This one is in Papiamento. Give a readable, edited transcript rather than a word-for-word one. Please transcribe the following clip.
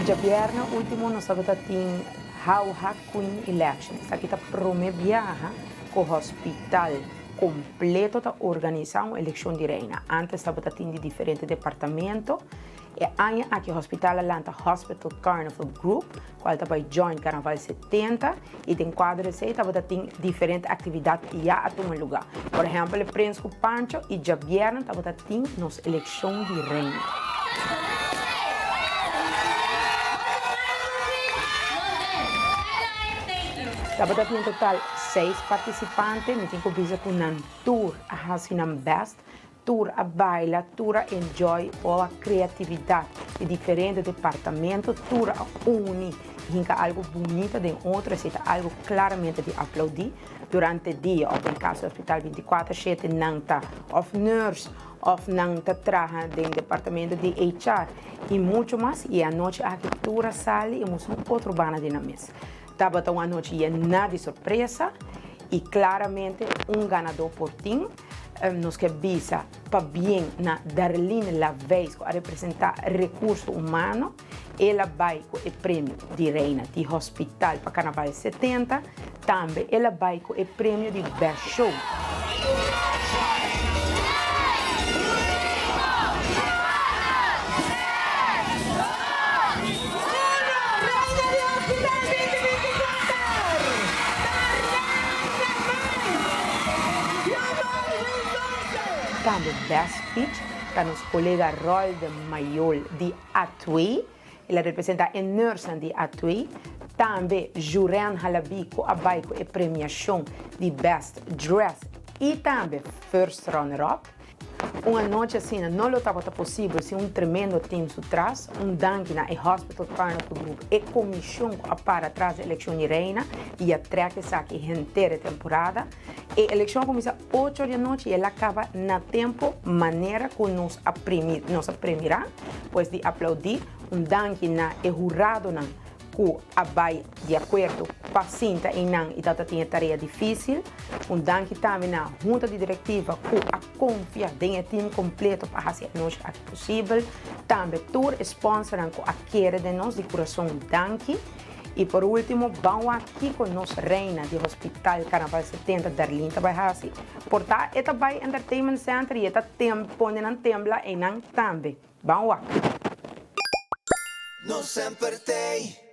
Djabièrnè último nos tabata tin Hauha Queen Election. Esaki ta promé biaha ku hospital kompleto ta organisá un elekshon di reina. Ántes tabata tin di diferente departamento. E aña aki hospital a lanta Hospital Carnival Group, kual ta bai join Carnaval 70 i den kuadro esei tabata tin diferente aktividat ya a tuma lugá. Por ehèmpel e Prins ku Pancho i djabièrnè tabata tin nos elekshon di reina. Tabata tin en total seis partisipante, mi tin ku bisa ku nan tur a hasi nan bèst. Tur a baila, tur a enjoy oa creatividad di diferente departamento, tur a uni hinca algo bunita den otro, esey ta algo claramente di aplaudi. Durante dia of den caso di hospital binticuater shete nan ta of nurse of nan ta traha den departamento di HR y mucho mas y e anochi aki tur a sali y mustra un otro banda di nan mes. Tabata un anochi yena di sorpresa y claramente un ganador por tin. Nos ke bisa pabien na Darlene Laveis ku a representá Rekurso Humano. El a bai ku e premio di Reina di Hospital pa Karnaval 70. Tambe el a bai ku e premio di Best Show. Tambe Best Speech ta nos kolega Rolde Mayol di Atwee. El a representa e nursenan di Atwee. Tambe Juren Halabi ku a bai ku e premiashon di Best Dress i tambe First Runner Up. Un anochi asina no lo tabata posibel sin un tremendo team su tras. Un danki na e Hospital Carnival Group, e comision cu a para tras di eleccion di Reina y a trek esaki henter e temporada. E eleccion a cuminsa ocho or di anochi y el a caba na tempo manera cu nos a primi nos a premira. Pues di aplaudi. Un danki na e huradonan ku a bai di akuerdo pa sinta einan i tabata tin e tarea difísil. Un danki tambe na hunta di direktiva ku a konfia den e tim kompleto pa hasi e anochi aki posibel. Tambe tur e spònsernan ku a kere den nos di kurason danki. I por último ban wak kiko nos reina di Hospital Karnaval 70 Darlene ta bai hasi. Por ta e ta bai Entertainment Center i e ta pone nan tembla einan tambe. Ban wak. No semper t'ey.